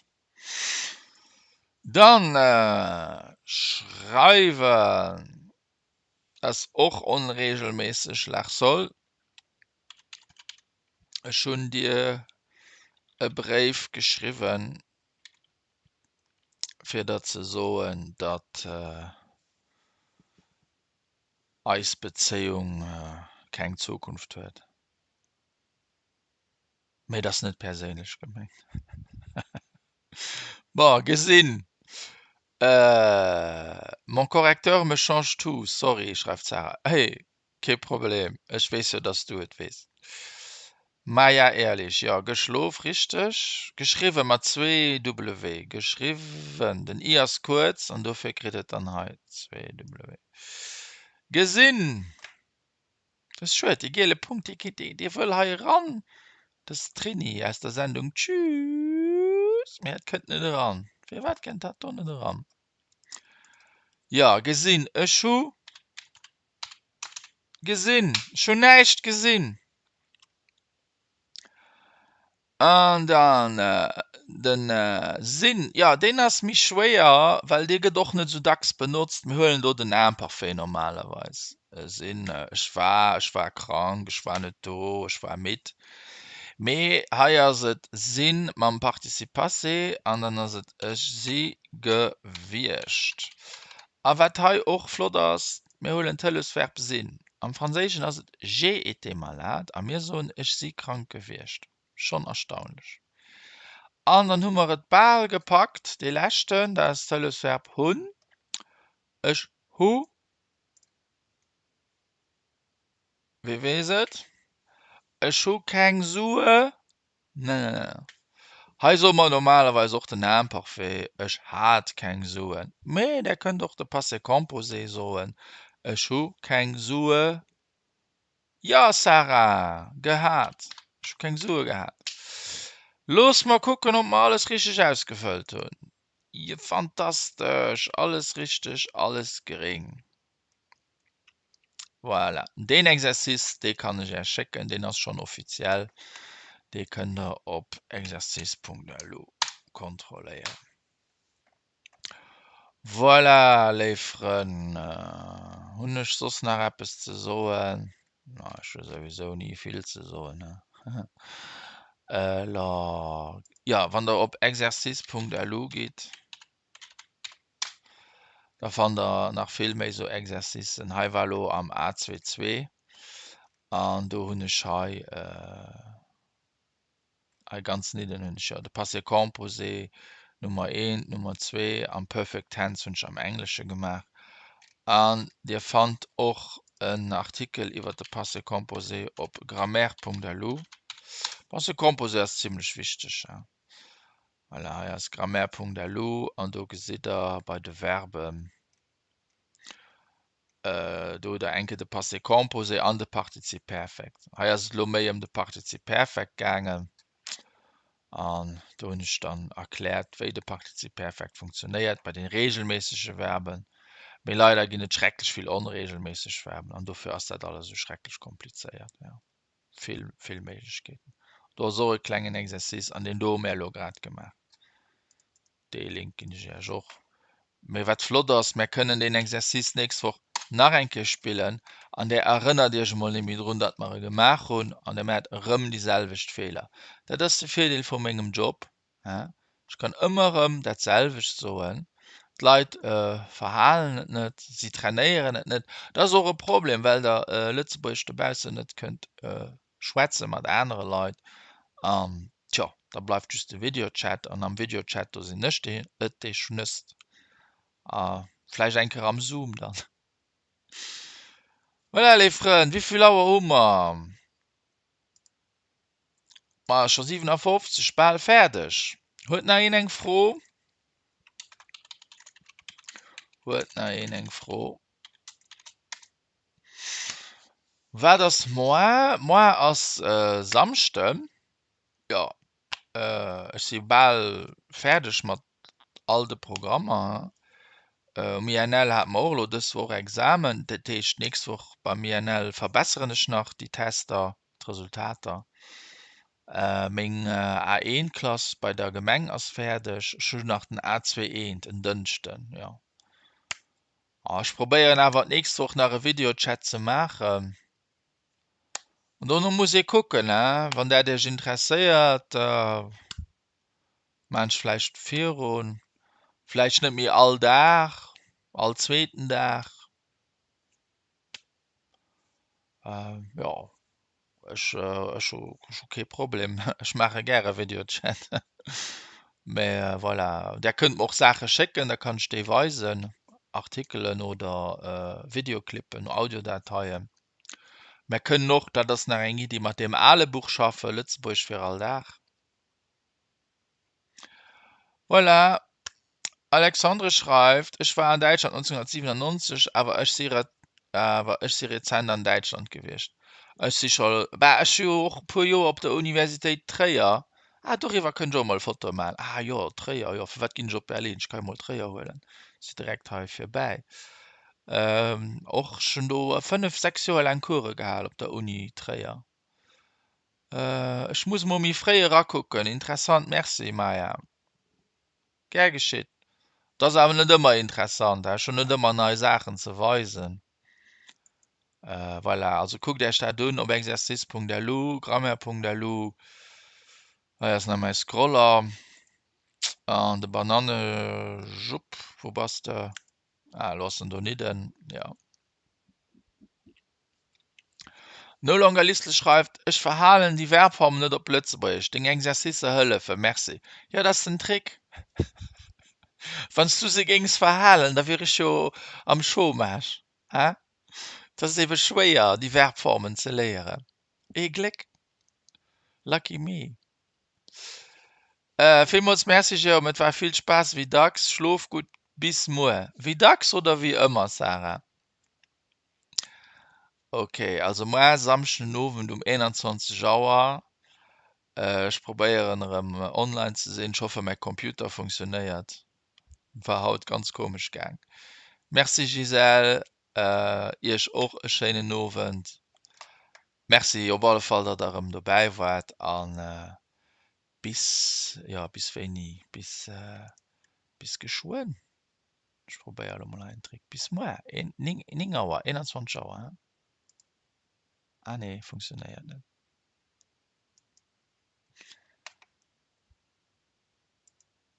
Dann schreiwen ass och onregelméisseg Lachsol. Ech hunn dir e Bréif geschriwwen, fir der ze soen, datt eis Bezéiung keng Zukunft huet. Mee et ass net perséinlech gemengt. Bon, gesinn. Mon correcteur me change tout, sorry, schreift d'Sarah. Hey, kee Problem, ech weess jo, dass du et weess. Maja Ehrlich, jo, geschlof, richteg. Geschriwwe mat zwee W, geschriwwen. Den i ass kuerz an dofir kritt et dann hei zwee W. Gesinn. Dat ass schued, dee giele Punkt, dee, dee wëll hei eran. Dat ass d'Trini aus der Sendung Tschüss, mee dat kënnt net eran. Firwat kënnt dat do net eran? Jo, gesinn, ech hu gesinn, ech hunn näischt gesinn. An dann den sinn, jo deen ass méi schwéier, well dee gëtt och net esou dacks benotzt. Mir huelen do den Imparfait normalerweis. Sinn, ech war, ech war krank, ech war net do, ech war midd. Mee hei ass et sinn mam Participe passé an dann ass et ech si gewiescht. A wat hei och flott ass, mir huelen d'Hëllefsverb sinn. Am Franséischen ass et j'ai été malade a mir soen ech si krank gewiescht. Schonn erstaunlech. An dann hu mer et bal gepackt, dee leschten, dat ass d'Hëllefsverb hunn. Ech hu, wie weess et? Ech hu keng Sue. Hei soe mer normalerweis och den Imparfait, ech hat keng Suen. Mee där kënnt och de Passé composé soen, ech hu keng Sue, jo Sarah, gehat, ech hu keng Sue gehat. Looss mer kucken, ob mer alles richteg ausgefëllt hunn. Fantastesch, alles richteg, alles gréng. Voilà, deen Exercice, dee kann ech Iech schécken, deen ass schonn offiziell. Dee kënnt Der op exercice.lu kontrolléieren. Voilà, léif Frënn, hunn ech soss nach eppes ze soen? Na, ech hu souwisou ni vill ze soen, he. Jo, wann Der op exercice.lu gitt, Da fannt der nach vill méi sou Exercicen. Hei war elo am A22 an do hunn ech hei hei ganz nidden hunn ech jo de Passé composé Nummer 1, Nummer 2 am Perfect Tense hunn ech am Englesche gemaach. An Dir fannt och en Artikel iwwer de Passé composé op grammaire.lu. Passé composé ass zimlech wichteg. Voilà, hei ass grammaire.lu an do gesitt der bei de Verben. Do hutt der eng Kéier de Passé composé an de Partizip perfekt. Hei ass et elo méi ëm de Partizip perfekt gaangen. An do hunn ech dann erkläert, wéi de Partizip perfekt funktionéiert bei den regelméissege Verben. Mee leider ginn et schrecklech vill onregelméisseg Verben an dofir ass dat alles esou schrecklech komplizéiert. Ja, vill, vill Méiglechkeeten. Do ass och e klengen Exercice an deen do hu mir elo grad gemaach. Dee Link ginn ech Iech och. Mee wat flott ass, mär kënnen deen Exercice d'nächst Woch nach eng Kéier spillen an där erënnert Iech emol net méi drun, datt mer e gemaach hunn an der maacht erëm déi selwecht Feeler. Dat ass de Virdeel vu mengem Job, he, ech kann ëmmer erëm dat selwecht soen, d'Leit verhalen et net, si trainéieren et net. Dat ass och e Problem, well der Lëtzebuergesch dobaussen net kënnt schwätze mat anere Leit an tjo, da bleift just de Videochat an am Videochat do sinn ech dee et dee schnësst a vläicht eng Kéier am Zoom dann. Voilà léif Frënn, wéivill Auer hu mer? Ma scho 57, bal fäerdeg. Huet nach een eng Fro? Huet nach een eng Fro? Wat ass moar? Moar ass Samschden. Jo, ech si bal fäerdeg mat all de Programmer. Um INL hate mer och elo dës Woch Examen. Dat heescht, d'nächst Woch beim INL verbesseren ech nach déi Tester, d'Resultater. Meng A1-Klass bei der Gemeng ass fäerdeg. Ech hunn nach den A2-Eent en Dënschden, jo. Ech probéieren awer d'nächst Woch nach e Videochat ze maachen. An dono muss ee kucken, he, wann dat iech interesséiert, da maan ech vläicht virun. Vläicht net méi all Dag, all zweeten Dag. Jo. Ech ech hu ech hu kee Problem, ech maache gäre Videochat. Mä voilà, där kënnt mer och Saache schécken, da kann ech déi weisen, Artikelen oder Videoclippen, Audiodateien. Mär kënnen och, dat ass nach eng Iddi, mat deem ale Buch schaffen, Lëtzebuergesch fir all Dag. Voilà, Alexandre schreift, Ech war an Däitschland 1997, awer ech si awer ech si rezent an Däitschland gewiescht. Ech si scho, bah, ech si jo och e puer Joer op der Universitéit Tréier. Ah, doriwwer kënnt ech och mol Fotoe maachen. Ah jo, Tréier, jo, firwat ginn ech op Berlin? Ech ka jo mol Tréier huelen, si direkt hei virbäi. Och ech hunn do 5, 6 Joer laang Course gehal op der Uni Tréier. Ech muss mol méi fréi erakucken. Interessant, merci Maja. Gär geschitt. Et ass awer net ëmmer interessant, ech hunn net ëmmer nei Saachen ze weisen. Voilà, also kuckt Iech dat un op exercice.lu, grammaire.lu. Hei ass nach mäi Scroller an de Banannejupp, wou bass de? Ah, elo ass en donidden, jo. No Longer Listle schreift, Ech verhalen déi Verbformen net op Lëtzebuergesch. Deng Exercicer hëllefen. Merci. Jo, dat ass den Trick. Wann s du se géings verhalen, da wier ech jo am Chômage, he? Et ass ebe schwéier, déi Verbformen ze léieren. Ee Gléck. Lucky me. Villmools Merci Jérôme, et war vill Spaass wéi dacks. Schlof gutt, bis muer. Wéi dacks oder wéi ëmmer, Sarah? Ok, also moar Samschden den Owend um 21 Auer. Ech probéieren erëm online ze sinn. Ech hoffe mäi Computer funktionéiert. War haut ganz komesch gaang. Merci Gisèle, iech och e schéinen Owend. Merci op alle Fall, datt der erëm dobäi waart an bis, jo bis wéini, bis bis geschwënn. Ech probéier elo mol hei en Trick. Bis muer, 9 Auer, 21 Auer, hein? Ah nee, funktionéiert net.